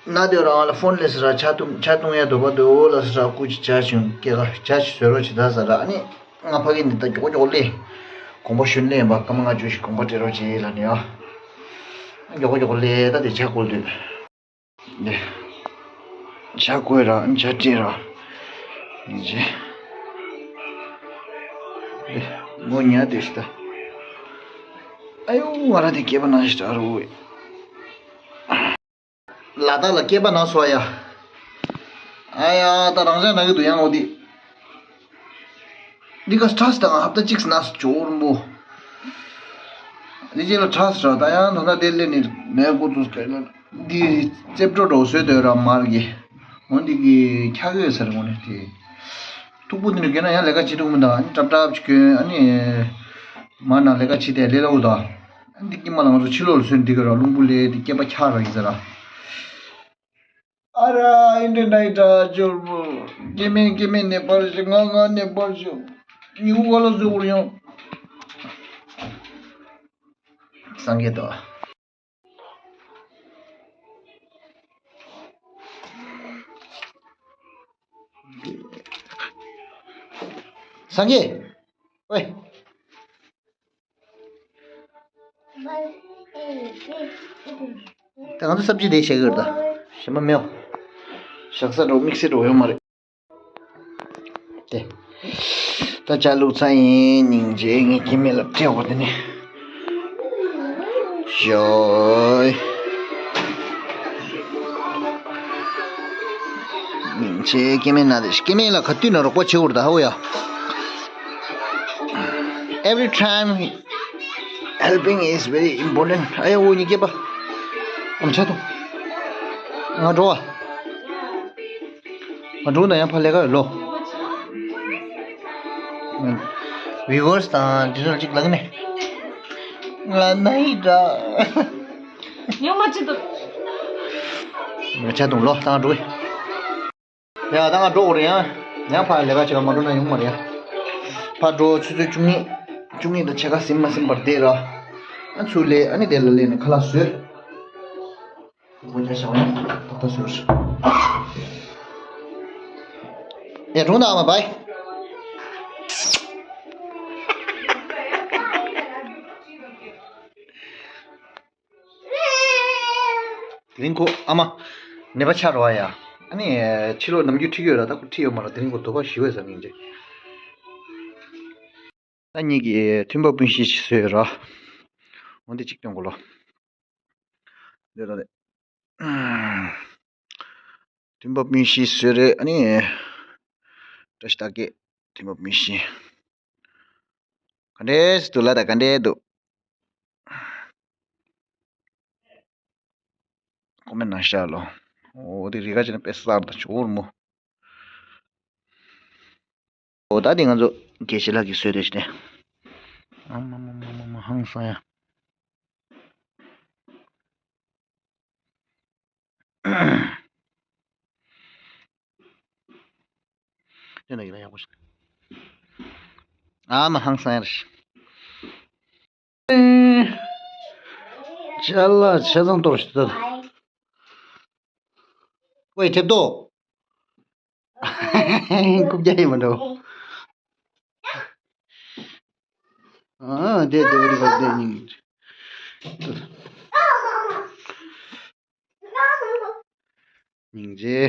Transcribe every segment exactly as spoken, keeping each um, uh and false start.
ན་དེ་རང་ལ་ཕོན་ལས་སི་ར་ཆ་ཐུང་ཆ་ཐུང་ཡ་དོ་པ་དོ་ལ་སི་ར་སྐུ་ཅི་ཆ་ཞིང་སྐྱེ་ག་ཆ་ཞིག་བཟོས་རོགས་ཅི་ད་ཟ་ར། ཨ་ནི་ང་ཕ་གི་འདི་ད་མགྱོགས་མགྱོགས་ལས་དགོངས་པ་ཞུ་ལས་ཡིན་པ་སྐར་མ་ལྔ་བཅུ་ཞིག་དགོངས་པ་སྤྲད་རོགས་ཅི་ལ་ནི་ཨ། མགྱོགས་མགྱོགས་ལས་ད་དེ་ཆ་བཀོལ་དུས། འདི། ཇ་བཀོལ་ར་ཇ་སྤྲད་ར། ཡིན་ཅེ། འདི། ངོ་ཉལ་དེ་ཤི་ད། ཨ་ཡོ་ང་ར་དེ་སྐྱེས་པ་ན་ཤི་ད་རུ། ལ་དྭགས་ལ་སྐྱེས་པ་ན་སོ་ཡ། ཨ་ཡ་ད་རང་ཅག་ན་གི་འདུག་ཡང་འོ་དེ། འདི་ག་སི་ཁྲག་སི་དང་ཧབ་ཏ་གཅིག་སི་ན་སི་ཇོར་མོ། འདི་རྗེས་ལ་ཁྲག་སི་ར་ད་ཡང་ད་ལྟ་དེ་ལས་ནི་མེ་ཀོ་ཙུ་སི་ག་ལ་འདི་རྩེབ་འགྲོ་འགྲོ་བཟོས་དོད་ར་མར་གི། འོ་འདི་གི་ཁྱག་ཡོད་ཟེར་འོ་ནི་དེ། ཐུག་པོ་འདི་ནི་གན་ན་ཡང་ལས་ཀ་བྱེད་ཐུག་མི་འདུག་ཨ་ནི་ཀྲབ་ཀྲབ་ཅིག་གྱོན་ཨ་ནི། མར་ན་ལས་ཀ་བྱེད་དེ་ལས་ལ་འུ་ད། འདི་ཀྱི་མ་ལ་ང་ཚོ་ཕྱི་ལོགས་ལ་སོན་འདི་ག་ར་རླུང་བུ་ལས་འདི་སྐེད་པ་ཁྱག་ར་ཡིན་ཟེར་ར། ཨ་ར་ཨིན་ཏེ་ནའི་ཏ་ཇོར་བུ། སྐྱེ་མེད་སྐྱེ་མེད་ནེ་པཱལ་ཞིག་ང་ང་ནེ་པཱལ་ཞིག་ཉིའུ་ག་ལ་བཟོ་བར་ཡོང་། སངས་རྒྱས་དོ། སངས་རྒྱས། ཨོའི། ད་ང་ཚོ་སབ་ཇི་དེ་བྱེད་ཀྱི་ཡོད་ད། གཞན་པ་མེད། ཞག་ས་འགྲོ་དམིགས་བསལ་འགྲོ་ཡོད་མ་རེད། དེ། ད་ཇ་བླུགས་ཚར་ཡིན་སྙིང་རྗེ་ངའི་སྐྱེ་དམན་ལ་སྤྲད་པ་དེ་ནི། ཞོའི། སྙིང་རྗེ་སྐྱེ་དམན་ན་དེ་སྐྱེ་དམན་ལ་ག་དུས་ན་རོགས་པ་བྱེད་དགོས་རེད་ད་ཧ་གོ་ཡ། Every time helping is very important. ཨ་ཡ་འོ་ཉི་སྐྱེས་པ། ཨམ་ཆ་དང་། ང་འགྲོ་བ། ང་འགྲོ་ན་ཡང་ཕ་ལས་ཀ་ཡོད་ལོ། ཝི་ཝར་སི་དང་འདི་ཚོ་གཅིག་ལག་ནས། ང་ན་ཡི་འདྲ། ཡོང་མ་ཅི་འདུག་ང་ཆ་དང་ལོ་དང་འགྲོ། ཡ་ད་ང་འགྲོ་དགོས་རེད་ཡང་། ཡང་ཕར་ལས་ཀ་བྱེད་ག་མ་འགྲོ་ན་ཡོང་མ་རེད་ཡ། ཕར་འགྲོ་ཆུ་ཚོད་བཅུ་གཉིས། བཅུ་གཉིས་དང་ཕྱེད་ཀ་ཟིན་མ་ཟིན་བར་བསྡད་ར། ཨ་ཚུར་སླེབས་ཨ་ནི་དེ་ལ་སླེབས་ནས་ཁ་ལག་བཟོས། སྒོ་རྒྱག་བཞག་ཡ་ཏག་ཏག་བཟོས། ཡ་གྲོང་དང་ཨ་མ་བའི། དེ་རིང་ཁོ་ཨ་མ། ནད་པ་ཆགས་རོགས་ཡ། ཨ་ནི། ཕྱི་ལོགས་ནམ་རྒྱུན་ཁྲིད་ཀྱི་ཡོད་ར་ད་ཁོ་ཁྲིད་ཡོད་མ་ར་དེ་རིང་ཁོ་དོ་པ་ཞི་བས་ཟ་མིན་ཅེ། ད་ངེད་ཀྱིས་ཐུན་པ་སྤུན་བཞི་ཞིག་བཟོས་ཡོད་ར། འོན་ཏེ་གཅིག་སྟོན་གོ་ལོ། འདི་ར་རེད། ཐུན་པ་སྤུན་བཞི་བཟོས་རེད་ཨ་ནི། བཀྲ་ཤིས་རྟགས་བརྒྱད། ཐུན་པ་སྤུན་བཞི། ག་འདྲས་འདུག་ལ་ད་ག་འདྲས་འདུག་ཀོ་མེན་ནང་བཞག་ལོ། འོ་དེ་རི་ཁ་ཅན་དཔེ་གསར་དང་ཇོར་མོ། འོ་ད་དེ་ང་ཚོ་དགེ་བཤེས་ལགས་ཀྱིས་བཟོས་དེ་ཞིག་ནས། ཨ་མ་མ་མ་མ་མ་ཧང་སང་ཡ། དེ་ན་ཡིན་ན་ཡག་པོ་ཞིག་ཨ་མ་ཧང་སང་ཡ་རེད། ཅ་ལག་ཆ་ཚང་གཏོར་ཞིག་ད། ཝེ་ཐེབ་ཏོ། རྐུབ་བཀྱག་ཡིན་མ་འགྲོ། ཨ་དེ་དེ་རི་བ་དེ་ཉིན། སྙིང་རྗེ།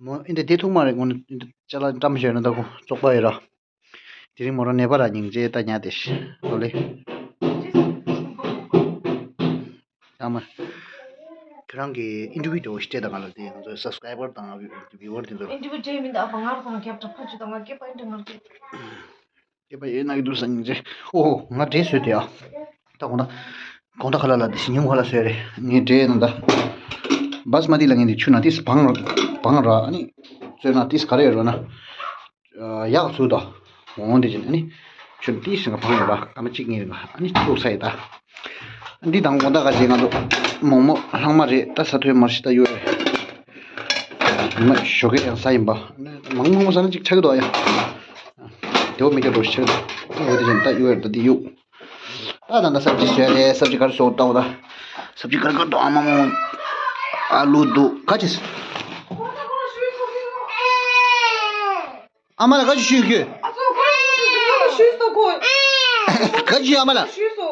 མོ་ཨིན་དེ་དེ་ཐུག་མ་རེད་ངོ་ནི་ཨིན་དེ་ཅ་ལག་འགྲམ་ཞོན་ན་ད་གོ་བཙོག་པ་ཡོད་ར། དེ་རིང་མོ་རང་ནད་པ་ར་སྙིང་རྗེ་ད་ཉལ་དེ་ཤི་ལོ་ལེ། ཨ་མ། ཁྱེད་རང་གི་ཨིན་ཊར་བིའུ་དེ་འོ་ཤི་སྤྲད་དང་ང་ལ་དེ་ང་ཚོའི་སབ་སི་ཀ་རའི་བར་དང་བིའུ་ཝར་དེ་ཚོ་ལ། ཨིན་ཊར་བིའུ་སྤྲད་མིན་ད་ཨ་ཕ་ང་རང་ཁྱབ་བསྒྲགས་ཕ་ཆུ་དང་ང་སྐད་པ་ཨིན་ཊར་ང་སྐད། སྐྱེས་པ་ཡོད་ན་གི་འདུག་ས་སྙིང་རྗེ། ཨོ་ཧོ་ང་འབྲས་བཟོས་ཏེ་ཨ། ད་དགོང་དག་དགོང་དག་ཁ་ལག་ལ་འདི་ཞིག་ཉུང་ཁ་ལག་བཟོས་རེད་ངས་འབྲས་ནང་ད། བཱ་སི་མ་ཏི་ལ་ངས་འདི་ཆུ་ནང་ཏིས་བང་ར་བང་ར་ཨ་ནི། བཙོས་ན་ཏིས་ག་རེ་ཡོད་རོ་ན། ཡག་ཚུལ་དོ། འོང་འདི་བྱིན་ཨ་ནི། ཆུ་ནང་ཏིས་ང་བང་ར་སྐར་མ་གཅིག་གཉིས་རེད་ཨ་ནི་བཙུགས་ས་ཡི་ད། འདི་དང་དགོང་དག་ག་ཅིག་ང་ཚོ་མོག་མོག་ལྷག་མ་རེད་ད་ས་ཐོན་མར་ཤི་ད་ཡོད་རེད། མ་ཞོགས་ཀས་ཡང་ས་ཡིན་པ། མང་མང་ས་ན་ཅིག་ཆགས་ཀྱི་འདུག་ཡ། དེ་བོ་མི་སྐྱ་འགྲོ་ཞིག་ཆགས་འདུག་འོ་དེ་བཞིན་ད་གཡུག་ཡར་ད་འདི་གཡུག་ད་ད་ད་སབ་ཇི་བཟོས་རེད་སབ་ཇི་ག་རེ་བཟོ་ལྟ་བ་ད། ཚབ་ཅིག་དཀར་དཀར་འདུག་ཨ་མ་མ། ཨ་ལུ་འདུག་ག་ཅི། ཨ་མ་ལ་ག་ཅི་ཞུས་ཀྱི། ཨ་ཚོ་ཁོ་ལ་ཞུས་སོ་ཁོ། ག་ཅི་ཨ་མ་ལ། ཞུས་སོ།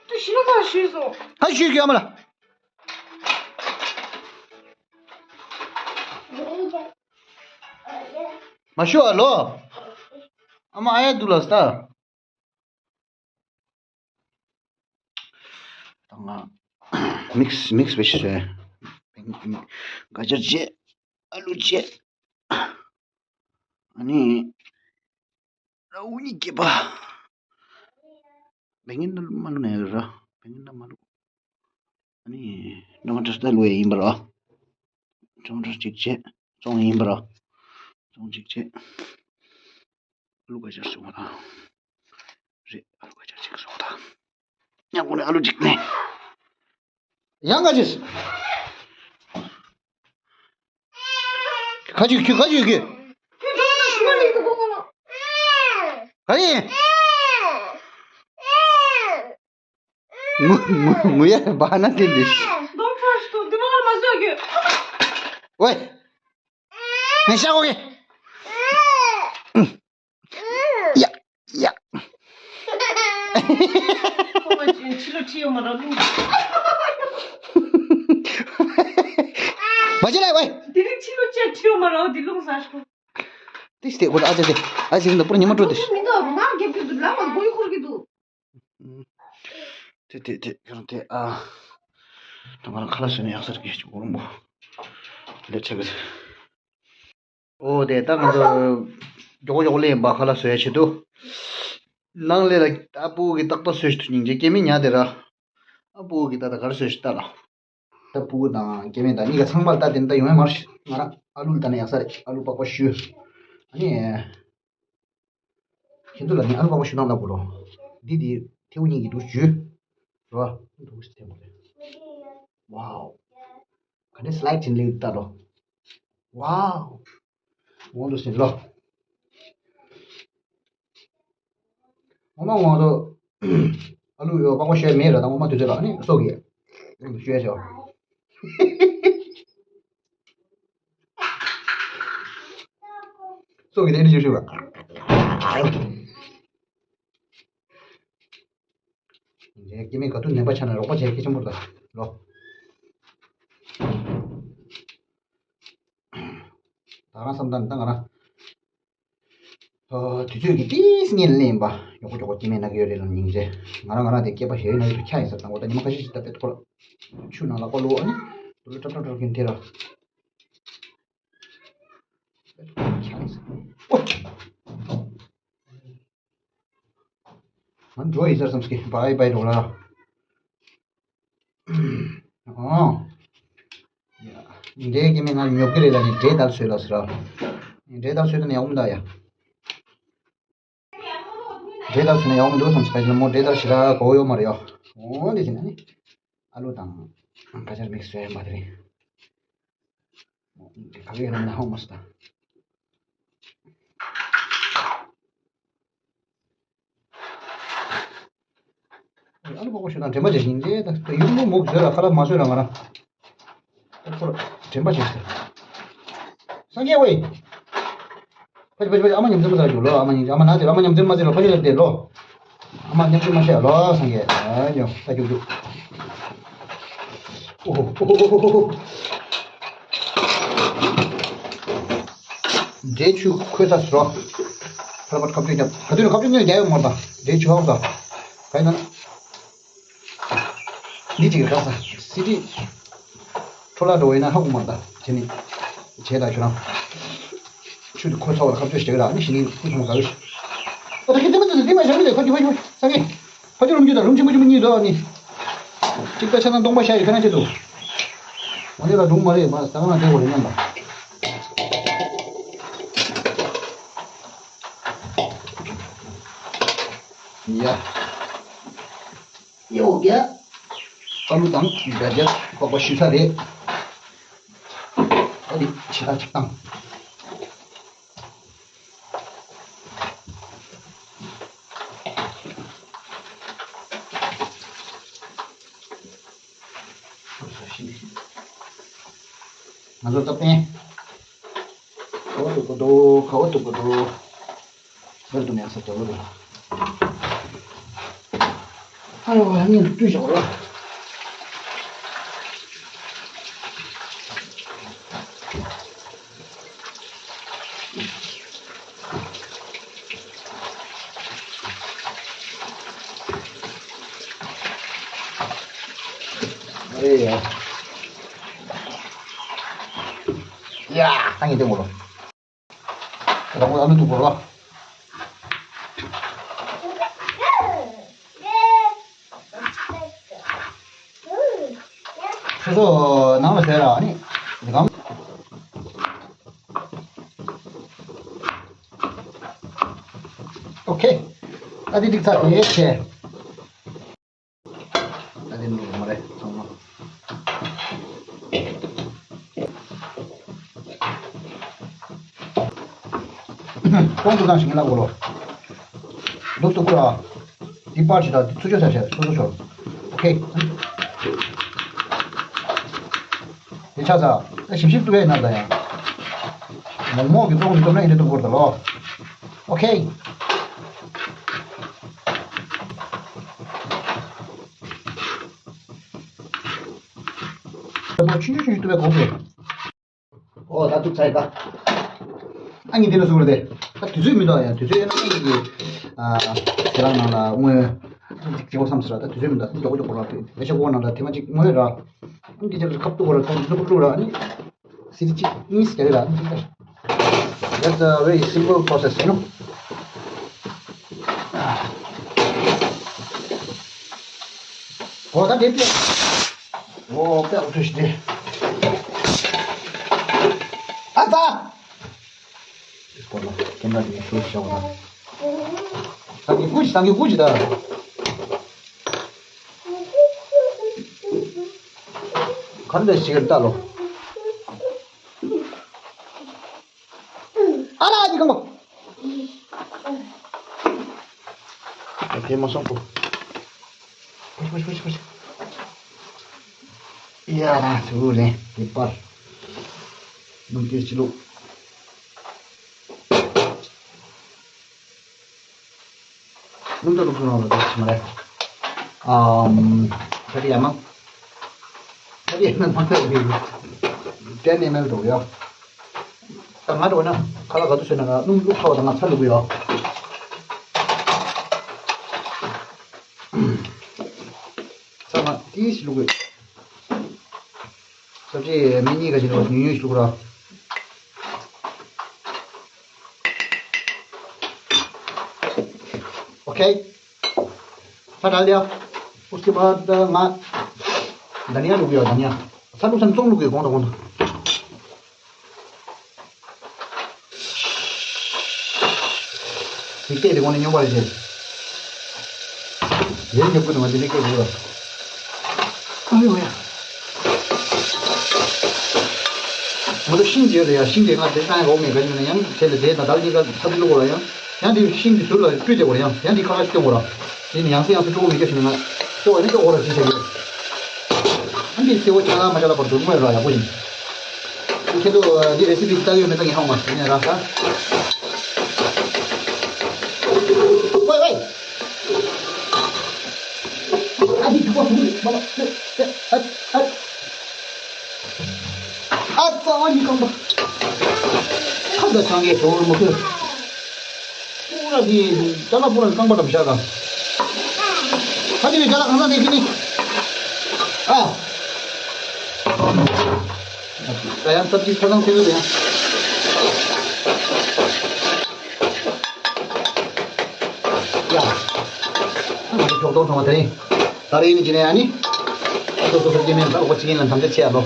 ཏུ་ཤི་ལོ་ཁ་ཞུས་སོ། ག་ཅི་ཞུས་ཀྱི་ཨ་མ་ལ། མ་ཞུ་ཨ་ལོ། ཨ་མ་ཨ་ཡ་འདུག་ལ་ས། དང་། མིག་སི་མིག་སི་བྱས་ཤིག་བཟོས། ག་ཅར་བྱས། ཨ་ལུ་བྱས། ཨ་ནི། ར་འུ་གཉིས་སྐྱེས་པ། བེང་ངན་ན་མ་ལུ་ནས་ར། བེང་ངན་ན་མ་ལུ། ཨ་ནི། ཊ་མ་ཊར་ད་ལུ་ཡ་ཡིན་པ་ར། ཊ་མ་ཊར་གཅིག་བྱས། བཙོང་ཡིན་པ་ར། བཙོང་གཅིག་བྱས། ཨ་ལུ་ག་ཅར་སོང་བ་དང་། རེད། ཨ་ལུ་ག་ཅར་གཅིག་སོང་བ་དང་། ཉག་གུ་ནས་ཨ་ལུ་གཅིག་ནས། ཡང་ག་ཅིས། ག་ཅིག་ཁྱོད་ག་ཅིག་གི། ག་ཡིན། ངུ་ངུ་ངུ་ཡ་བ་ན་དེ་འདི། Don't touch to the mama so good. ཝེ། ངས་ཤ་གོ་གི། ཡ། ཡ། ཁོ་མ་ཕྱི་ལོ་ཁྲིད་ཡོང་མ་ར་ལུང་། མ་བྱེད་ལ་ཝེ། དེ་རིང་ཕྱི་ལོ་ཅན་ཁྲིད་ཡོང་མ་ར་འོ་དེ་ལུང་ཟ་ཤོག་ཏིས་ཏེ་ཁོ་ཨ་ཅེ་ཏེ། ཨ་ཅེ་ཏེ་པུར་ཉི་མ་འགྲོ་ཏེ། མི་འདུག་མ་རྒྱབ་ཀྱི་འདུག་ལ་མ་མགོ་ཡི་འཁོར་གྱི་འདུག་ཏེ་ཏེ་ཏེ་ཁྱོད་རང་ཏེ་ཨ། ད་ང་རང་ཁ་ལག་བཟོས་ནས་ཡག་ས་རེད་ཀྱི་ཅིག་འོ་རུང་བ། ལས་ཆེ་གི། ཨོ་དེ་ད་ང་ཚོ་མགྱོགས་མགྱོགས་ལས་ཡིན་པ་ཁ་ལག་བཟོ་ཡ་ཆེད་དུ། ནང་ལས་ལ་ཨ་ཕྲུ་གུ་གི་ཏག་ཏག་བཟོས་ཤི་ཐུ་སྙིང་རྗེ་སྐྱེ་མི་ཉག་དེ་ར། ཨ་ཕྲུ་གུ་གི་ད་ད་ག་རེ་བཟོས་ཤི་ལྟ་ལ། ད་ཕྲུ་གུ་དང་སྐྱེ་དམན་དང་གཉིས་ཀ་ཚང་མར་ལྟ་དེ་འདྲ་ཡོང་ཡ་མ་རེད། ང་རང་ཨ་ལུ་ལ་ལྟ་ན་ཡག་ས་རེད། ཨ་ལུ་པགས་པ་བཤུས། ཨ་ནི། ཁྱེད་ཚོ་ལ་ནི་ཨ་ལུ་པགས་པ་བཤུས་སྟངས་ལབ་དགོས་རོ། འདི་དེ་ཐེའུ་གཉིས་ཀྱི་འདུག་བཞུས། རོ། འདུག་ཐེ་མོ་རེད། ཝའོ། ག་ནས་སི་ལའེ་ཌི་ཅིན་ལེགས་ལྟ་རོ། ཝའོ། འོང་འདུག་སེ་ལོ། ངོ་མ་ངོ་ཚོ། ཨ་ལུ་ཡོ་པགས་པ་བཤུས་མེད་ར་ད་ངོ་མ་དུས་ཚོད་ལ་ཨ་ནི་སོ་གི། བཤུས་ཤོག་སོ་གི་དེ་འདྲ་བཤུས་ཤོག་ངའི་སྐྱེ་དམན་ག་དུས་ནད་པ་ཆགས་ན་རོགས་པ་བྱེད་གལ་ཆེན་པོ་རེད་ད་ལོ། ད་རང་བསམ་ད་ནི་ད་ང་རང་། ཨ། དུས་ཚོད་ཀྱི་ཏིས་ངན་ལེན་པ། མགྱོགས་པོ་མགྱོགས་པོ་སྐྱེ་དམན་ན་གི་ཡོད་རེད་ལ་སྙིང་རྗེ། ང་རང་ང་རང་དེ་སྐྱེས་པ་ཞེ་ཡོད་ན་ཡོད་དུ་ཁྱ་ཡིན་ཟེར་དང་པོ་ད་ཉི་མ་ཁ་ཤས་ཤིག་ད་དཔེ་ཐོར། ཆུ་ནང་ལ་ཀོ་ལོ་ཨ་ནི། དུ་ལུ་ཀྲབ་ཀྲབ་ཀྲབ་ཀྱིན་དེ་ར། ཁྱ་ཡིན་ཟེར། ཨོ། ང་འགྲོ་ཡི་ཟེར་བསམ་སྐྱེ་བའི་བའི་འགྲོ་ལ། ཨོ། འདྲའི་སྐྱེ་དམན་ང་ཉོབ་ཀྱི་རེད་ལ་ནི་འདྲའི་ལྟར་བཟོས་ལ་ཟེར་ར། འདྲའི་ལྟར་བཟོས་ད་ནི་ཡག་མོ་འདུག་ཡ། འདྲའི་ལྟར་བཟོས་ན་ཡག་མོ་འདུག་བསམ་སྐྱེ་ལ་མོ་འདྲའི་ལྟར་ཞེ་དྲག་གོ་ཡོད་མ་རེད་ཡ། ཨོ་འདི་བྱས་ན་ནི། ཨ་ལུ་དང་། ཁ་ཆར་མིག་སི་བཟོས་ཡ་མ་དེ་རེད། ག་གེ་རང་ན་ཧོ་མ་སྟ། ཨ་ལུ་པགས་པ་ཤོད་དང་དྲན་པ་བྱེད་བཞིན་རེད་ད། ཡུག་མོ་མུག་བཟོས་ལ་ཁ་ལག་མ་བཟོས་ལ་ང་རང་། ད་ཁོར་དྲན་པ་བྱེད་ཟེར། སངས་རྒྱས་ཝེ། ཕ་ཕ་ཕ་ཨ་མ་ཉམས་ཚོད་མ་ཟེར་རྒྱུ་ལོ། ཨ་མ་ཉམས་ཨ་མ་ན་ཟེར་ཨ་མ་ཉམས་ཚོད་མ་ཟེར་ལོ། ཕ་ཕ་ལ་བལྟས་ལོ། ཨ་མ་ཉམས་ཚོད་མ་བཤད་ལོ་སངས་རྒྱས། ཨ་ཉོ་ད་རྒྱུག་རྒྱུག་ཨོ་ཧོ། འདྲེ་ཆུ་ཁོལ་ས་སོ། ཁ་ལ་པ་ཁ་བཅུ་རྒྱབ་ག་དུས་ཁ་བཅུ་ཉོས་རྒྱ་ཡོད་མ་པ། འདྲེ་ཆུ་ཧོག་ས། ག་ཡིན་ན། འདི་གཅིག་གི་ཁ་ས་སི་ཏི། འཕྲོ་བརླག་འགྲོ་བས་ན་ཧ་གོ་མ་ད་བྱས་ནས་བྱས་ད་ཁྱོད་རང་། ཆུ་དེ་ཁོལ་ཚ་བ་ལ་ཁ་བཅུ་ཞིག་རག་ནི་ཞི་ནི་ཁུ་ཚང་ག་རུ་ཞིག་ཨ་ད་ཁི་དེ་མ་དེ་དེ་མ་བྱ་མི་དེ་ཁ་རྒྱུ་ཁ་རྒྱུ་ས་གི་ཁ་རྒྱུ་རུམ་རྒྱུ་དང་རུམ་ཆེན་པོ་ཆེན་པོ་གཉིས་འདུག་ཨ་ནི། གཅིག་པ་ཆ་ཚང་སྟོང་པ་ཤ་ཡི་ཁ་ན་ཆེ་འདུག་འོ་དེ་ལ་སྒྲུང་མ་རེད་མ་ས་ག་ན་དེ་འོ་རེད་སྙམ་པ། ཡ། ཡོ་ག་ཨ་ལུ་དང་འབྲས་རྒྱ་པགས་པ་ཞུ་ས་རེད། ཨ་ལི་ཕྱི་ལ་ཆགས་སྟངས། ང་ཚོ་སྟབས་བསྟན། ཁ་བ་འདུག་གོ་འདུག་ཁ་བ་འདུག་གོ་འདུག་ལར་དུ་མེད་ས་རྒྱབ་ལོ་རེད། ཨ་ཡོ་ཡ་ངས་བཀྲུས་བཞག་ར། ཨ་རེ་ཡ། ཡ། ད་ངས་བསྟན་གོ་ལོ། རང་ལ་ཨ་ལུ་འདུག་གོ་ལ། ཁྱོད་ཚོ་ནང་ལ་ཟེར་ར་ནི། འདི་གམ། ཨོ་ཁེ། ཨ་དེ་འགྲིག་ཚར་དེ་ཆེ། ད་དེ་འགྲོ་མ་རེད་ཚང་མ། གོང་དུ་བཏང་ཞིང་ལ་གོ་ལོ། འདུག་ཏུ་ཁུར་ཨ། འདི་པར་ཞིག་དང་འདི་ཚུར་ཆོད་ས་བྱས་སོ་སོ་ཆོད། ཨོ་ཁེ། དེ་ཆགས་ས། ད་ཞིབ་ཞིབ་ཏུ་བས་ན་ད་ཡང་། མོག་མོག་གི་ཏོག་ནི་ཏོག་ན་ཡིན་དེ་ཏོག་གོར་ད་ལོ། ཨོ་ཁེ། ད་ཆུང་ཆུང་ཆུང་ཆུང་ཏུ་བས་གོ་བས། ཨོ་ད་ཐུག་ཚར་ཡིན་ད། ཨ་ནི་དེ་ལ་གཟུགས་རེད་དེ། ད་དུས་ཚོད་མི་འདུག་ཡ། དུས་ཚོད་ཡོད་ན་ཨ་ནི་གི། ཨ། ཁྱེད་རང་ནང་ལ་དངོས། ཅིག་བྱེད་དགོས་བསམ་ཟེར་ར། ད་དུས་ཚོད་མི་འདུག་མགྱོགས་པོ་མགྱོགས་པོ་ར་དེ་ལས་ཤ་གོ་ནང་ལ་དེ་མ་ཅིག་དངོས་ར། ཨ་ནི་དེ་ལ་ཁབ་ཏུ་གོ་ར་ཐོང་ལུག་ལུག་ར་ཨ་ནི། སི་ཏི་གཅིག་གཉིས་རྒྱག་གི་ར་ཨ་ནི་ཅིག་ད། That's a very simple process, you know. ཨོ་ད་དེ་དེ། ཨོ་དཔེ་འུ་ཐུག་ཞིག་དེ། ཨ་ཙ། ཁོ་ལ་ཁྱེད་འདྲ་དེ་ཤོད་ཤོག་ད། ད་གི་ཀུ་ཅི་ད་གི་ཀུ་ཅི་ད། ག་འདྲ་ཞིག་ལྟ་ལོ། ཨ་ལ་ཨ་ཅི་གང་གོ། དེ་མ་སོང་གོ། ཕོ་ཕོ་ཕོ་ཕོ། ཡ་ར་ཚུ་རེ་དེ་པར། ནུབ་ཀྱི་ཕྱི་ལུགས། སྣུམ་དང་བླུགས་སོང་ལ་འདུག་ཕྱི་མ་རེད། ཨམ། ཁ་དེ་ཡ་མ། ཁ་དེ་ཡ་མ་མ་ཁ་དེ་ཡ། ཏན་ནས་མེད་འགྲོ་ཡ། ད་ང་འགྲོ་ན་ཁ་ལག་ག་དུས་བཟོས་ན་ང་སྣུམ་བླུགས་ཚར་བ་དང་ང་ཚ་བླུགས་ཡོད། ཚ་ང་ཏིས་བླུགས་ཡོད། ས་བཅད་མི་གཉིས་ཀ་ཞིག་ལ་ཉུང་ཉུང་ཞིག་བླུགས་ར། ཨོ་ཁེ། ས་ད་ལ་ཡ། उसके बाद ང་། धनिया བླུགས་ཡོད་धनिया། ས་བླུགས་སམ་ཙོང་བླུགས་ཡོད་གོང་དང་གོང་དང་། དེ་སྐད་དེ་གོང་ནས་སྙོམས་པར་བྱས། ཡན་ཉོབ་ཀུན་ང་འདི་ནས་སྐད་དེ་ལ། ཨ་ཡོ་ཡ། ང་ཚོ་ཤིང་རྗེས་རེད་ཡ། ཤིང་དེ་ང་དེ་ཤང་ཡ་འོག་མེད་ག་ཡིན་ན་ཡང་དེ་ལ་དེ་ད་ལྟ་གཉིས་ཀ་ཚ་བི་ལུག་གོ་ལ་ཡང་། ཡང་དེ་ཤིང་དེ་ཟུར་ལ་བཀྲུས་དེ་གོ་ལ་ཡང་། ཡང་དེ་ཁ་ཁ་ཤི་སྟོན་གོ་ལ། དེ་ནི་ཡང་སེ་ཡང་སེ་སྤྲོ་བོ་མི་སྐྱོ་ཞིག་ན་ང་། སྐྱོ་བ་ནི་སྐྱོ་གོ་ལ་ཅི་བྱ་རྒྱུ། ཨ་འདི་སེ་བོ་ཆ་ལ་མ་ཆ་ལ་བར་དུ་དངོས་ར་ཡག་པོ་ཡིན། ཁྱེད་ཚོ་འདི་རེ་སི་པི་ལྟ་གི་ཡོད་མེད་ལྟ་ངས་ཧ་མ་ཤེས་ནས་ར་ད། ཝེ་ཝེ། ཨ་ཅིག་གུ་པ་ཐུག་མ་ལ། ཨ་ཨ། ཨ་ཙ་བ་ནི་རྐང་པ། ཁ་ད་སངས་རྒྱས་གྲོགས་མོ་ཁྱོད། པུ་ར་གི་ཅ་ལག་པུ་ར་གི་རྐང་པ་འགྲམ་བཞག་དང་། ཁ་ཅིག་གི་ཅ་ལག་གང་ས་ནས་ཁྱི་ནི། ཨ། ད་ཡང་སྟབས་ཀྱིས་ཁ་སང་ཐེ་བོ་ཡང་། ཡ། ང་ཚོ་ཕྱོགས་གཏོང་ཚང་མ་དེ་རིང་། ད་རེས་ནི་ཇི་ནས་ཨ་ནི། ཨ་ཚོ་སོ་སོར་སྐྱེ་དམན་ད་རོགས་པ་གཅིག་ཡིན་ལ་དམ་བཅའ་ཆེ་ཨ་ལོ།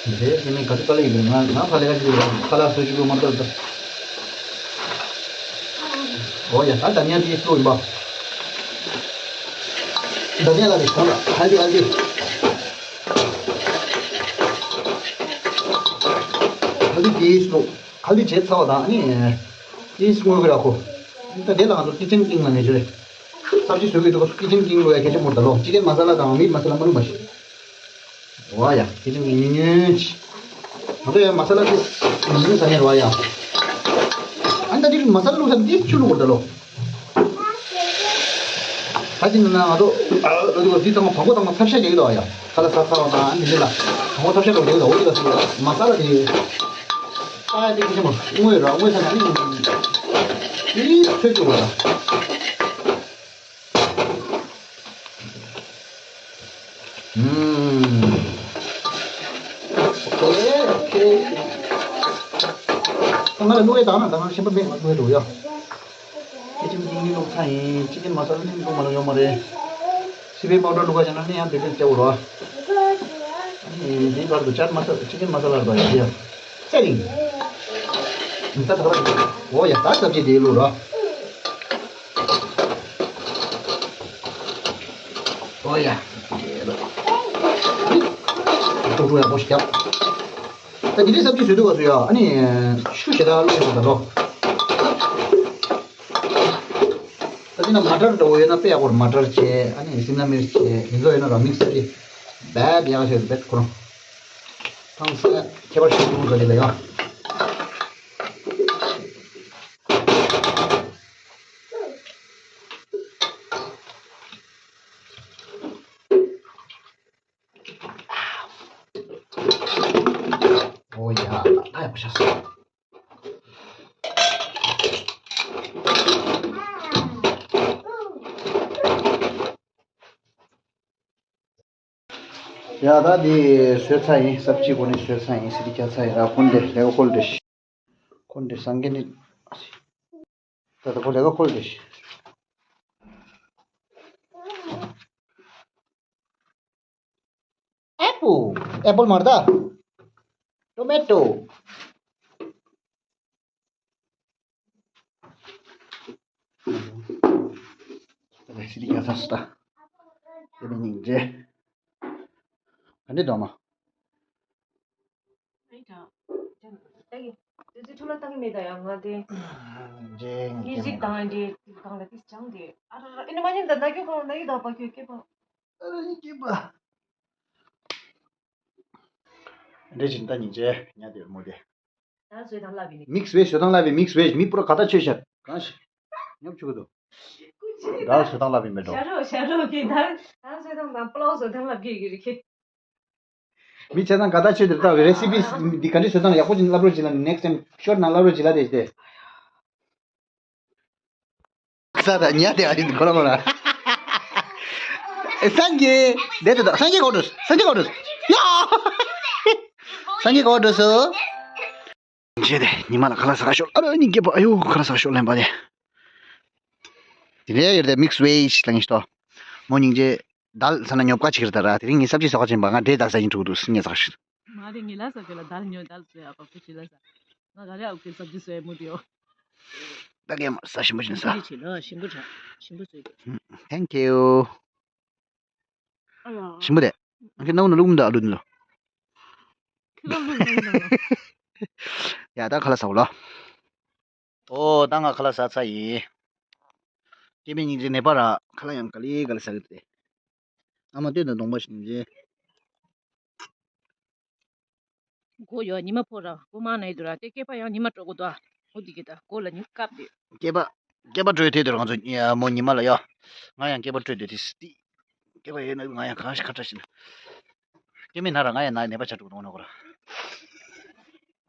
འདྲེ་སྐྱེ་དམན་ག་ཚོད་དཀའ་ལས་ཡིན་ང་ང་ཕ་ལས་ཀ་ཅིག་ཡོད་ཁ་ལག་སོ་ཅིག་ལོ་མ་ལྟར་ད། ཨོ་ཡ་ད་ད་ཉན་དེ་སུ་ཡིན་པ། ད་ཉན་ལ་རེ་གོང་ལ་ཧལ་དི་ཧལ་དི། ཧལ་དི་དེ་སུ། ག་ལེ་བྱས་ཚར་བ་དང་ཨ་ནི། ཏིས་དངོས་ཀྱི་ར་ཁོ། ད་དེ་ལ་ང་ཚོ་ཀི་ཅན་ཀིང་ལ་ངེས་ཅི་རེད། སབ་ཇི་བཟོ་གི་འདུག་ག་ཁི་ཅན་ཀིང་ལོ་ཡ་ཁེ་ཆེ་མོ་ད་ལོ། ཅི་ཀན་མ་ས་ལ་དང་མིཊ་མ་ས་ལ་མ་ལུ་མ་ཤི། ཝ་ཡ། ཁི་ཅན་ཀིང་ཉུང་ཉུང་ཅི། ང་ཚོ་ཡ་མ་ས་ལ་དེ་ཉུང་ཉུང་ས་ཉེར་བ་ཡ། ཨ་ནི་ད་དེ་མ་ས་ལ་ལུག་ས་དེ་ཆུ་ལུག་གོ་ད་ལོ། ད་ཅི་ན་ང་ཚོ་ཨ་ལོ་དེ་གོ་དེ་ཚང་མ་བག་གོ་ཚང་མ་ཚབ་ཤ་རྒྱག་གི་ལོ་ཡ། ཁ་ལ་ས་ཚ་བ་དང་ཨ་ནི་དེ་ལ་བག་གོ་ཚབ་ཤ་རྒྱག་གི་ལོ། འོ་དེ་ལ་མ་ས་ལ་དེ། ཨ་ཡ་དེ་ཁི་ཅན་མོ་དངོས་ར་དངོས་ས་ན་ཨ་ནི་དེ་ཚོད་ཅུ་གོ་ཡ། ཨུམ། ཨོ་ཁེ། ང་ལ་བླུགས་ཡས་དང་ན་ད་ང་ཤེས་པ་མེད། ང་བླུགས་ཡས་འགྲོ་ཡ། ཁི་ཅན་ཀིང་ནི་བླུགས་ཚར་ཡིན། ཅི་ཀན་མ་ས་ལ་ནི་བླུགས་མ་ལ་ཡོད་མ་རེད། སི་པན་པའུ་ཌར་བླུགས་པ་བྱས་ན་ནི་ཡང་དེ་དེ་སྐྱ་བོ་རོ། ཨ་ནི་དེའི་བར་དུ་ཅཊ་མ་ས་ཅི་ཀན་མ་ས་ལ་རོ་ཡ། ཅི་ཡ། ཙེ་རིང་། ད་ད་ག་ར། འོ་ཡ། ད་སབ་ཇི་དེ་བླུགས་རོ། ཨོ་ཡ། ཀྲུག་ཀྲུག་ཡག་པོ་ཞིག་བརྒྱབ། ད་དེ་རིང་སབ་ཇི་བཟོས་དུས་སྐབས་སུ་ཡ། ཨ་ནི་ཆུ་ཞེ་དྲག་བླུགས་ཡོང་ད་ལོ། ད་དེ་ན་མ་ཊར་འདྲ་བོ་ཡོད་ན་དཔེ་ཡག་པོ་རེད། མ་ཊར་བྱས། ཨ་ནི་སི་མ་ལ་མིར་བྱས། དེ་ཚོ་ཡོད་ན་ར་མིག་སར་གྱིས་རྦད་ཡག་བྱས་རྦད་ཁོ་རང་ཐང་ས་ཁྱད་པར་ཞིག་འདུག་ཟེར་གྱི་ལ་ཡ། ཨོ་ཡ། ད་ཡག་པོ་ཆགས་སོང་། ཡ། ད་འདི་བཟོས་ཚར་ཡིན། སབ་ཇི་གོ་ནི་བཟོས་ཚར་ཡིན། སི་ཏི་རྒྱག་ཚར་ཡིན་ར། ཁོ་འདི་ལས་ཀ་ཁོ་འདི་ཤི། ཁོ་འདི་སང་གེ་ནི། ད་ད་ཁོ་ལས་ཀ་ཁོ་འདི་ཤི། ཨེ་པལ། ཨེ་པལ་མ་རེད་ད། ཊོ་མེ་ཊོ། ད་ལྟ་སི་ཏི་རྒྱག་ཚར་སོང་ད། དེ་ནས་སྙིང་རྗེ། ག་འདྲས་འདུག་ཨ་མ། ཨེ་ད། ད་གི། དེ་ཚོ་ཐུགས་ལ་བཏང་གི་མེད་ད་ཡ། ང་དེ། རྗེ་ངས་མིའུ་ཟིག་དང་དེ་གང་ལ་དེ་སྦྱངས་ཏེ། ཨ་ར་ར། ཨེ་ན་མ་ཉན་ད། ན་གི་གང་ལ་ན་གི་ད་པ་ཁྱོད་སྐྱེས་པ། ཨ་ར་ཡིན་སྐྱེས་པ། འདྲེ་བཞིན་ད་སྙིང་རྗེ་ཉལ་དེ་མོ་དེ། ད་བཟོས་དང་ལབ་ཡིན་ནི། མིག་སི་ཝེཇ་བཟོས་དང་ལབ་ཡིན། མིག་སི་ཝེཇ། མི་པུ་ར་ག་ད་ཆོས་བཤད་གང་ཞིག་ཉོབ་ཆུག་གི་འདུག་ད་བཟོས་དང་ལབ་ཡིན་མེད་འགྲོ། ཤ་རོ་ཤ་རོ་གི་ད་ད་བཟོས་དང་དང་པློག་བཟོས་དང་ལབ་གི་གི་རི་ཁེ། མི་བྱས་ཙང་ག་ད་ཆོས་དེར་ལྟ་བའི་རེ་སི་པི་འདི་ག་འདྲས་བཟོས་དང་ཡག་པོ་ཅིག་ལབ་རོགས་གྱིས་ལ། ནེགསི་ཊའིམ་ཤོར་ན་ལབ་རོགས་གྱིས་ལ། དེ་དེ། ས་ད་ཉལ་དེ་ཨ་རིན་ཁོ་རང་ཁོ་རང་། ཨེ་སངས་རྒྱས། དེ་དེ་ད་སངས་རྒྱས་གོ་འགྲོ། སངས་རྒྱས་གོ་འགྲོ། ཡ། སངས་རྒྱས་གོ་འགྲོ་སོ། བྱས་ཏེ་ཉི་མ་ལ་ཁ་ལག་ཟ་ག་ཤོག་ཨ་རོ་སྙིང་རྗེ་པོ། ཨ་ཡོ་ཁ་ལག་ཟ་ག་ཤོག་ལེན་པ་ནི། དེ་ནས་ཡོད་དེ་མིག་སི་ཝེཇ་ལ་ངེས་ཤོག་མོ་སྙིང་རྗེ། དལ་ས་ན་ཉོབ་ཀ་ཅིག་རེད་ད་ར། དེ་རིང་ངས་སབ་ཇི་ཟ་ག་ཕྱིན་པ། ང་འདྲེ་དལ་ཟ་ཡིན་འགྲོ་འདུག་ངས་ཟ་ག་ཤོག་མ་རེད། ངས་ལ་ཟ་གི་ལ་དལ་ཉོ་དལ་ཟོས་ཨ་པ་ཕུ་ཅི་ལ་ཟ། ང་ག་རེ་ཨ་ཁུ་སབ་ཇི་ཟོས་མུ་དེའོ། ད་གས་མ་ཟ། ཞིམ་པོ་ཞིམ་ཟ། ཅི་བྱེད་ལ་ཞིམ་པོ་ཟ། ཞིམ་པོ་ཟོས་ཀྱི། Thank you། ཨ་ཡ། ཞིམ་པོ་རེད། ཁྱེད་རྣམ་ན་ལུག་མི་འདུག་ཨ་ལུ་འདི་ལོ། ཁྱེད་རང་ལུག་མི་འདུག་ཡ་ད་ཁ་ལག་ཟ་གོ་ལ། ཨོ་ད་ང་ཁ་ལག་ཟ་ཚར་ཡིན། སྐྱེ་དམན་སྙིང་རྗེ་ནད་པ་ར་ཁ་ལག་ཡང་ག་ལེ་ག་ལེ་ཟ་གི་འདུག་སྟེ། ཨ་མ་སྟོད་དང་གདོང་པ་སྙིང་རྗེ། མགོ་ཡོ་ཉི་མ་ཕོ་ར་མགོ་མང་ན་ཡི་དུ་ར་དེ་སྐེད་པ་ཡང་ཉི་མ་དྲོ་གོ་དོ། འོ་དེ་གི་ད་མགོ་ལ་ཉི་སྐབས་དེ། སྐེད་པ་སྐེད་པ་དྲོས་དེ་དུ་ར་ང་ཚོ་མོ་ཉི་མ་ལ་ཡོ། ང་ཡང་སྐེད་པ་དྲོས་དེ་དེ་སི་ཏི། སྐེད་པ་ཡོད་ན་ང་ཡང་གང་ཞིག་ཁ་ཁྲ་ཞིག་ན། སྐེད་མེད་ན་ར་ང་ཡང་ན་ནད་པ་ཆགས་འགྲོ་གི་འདུག་ན་གོ་ར།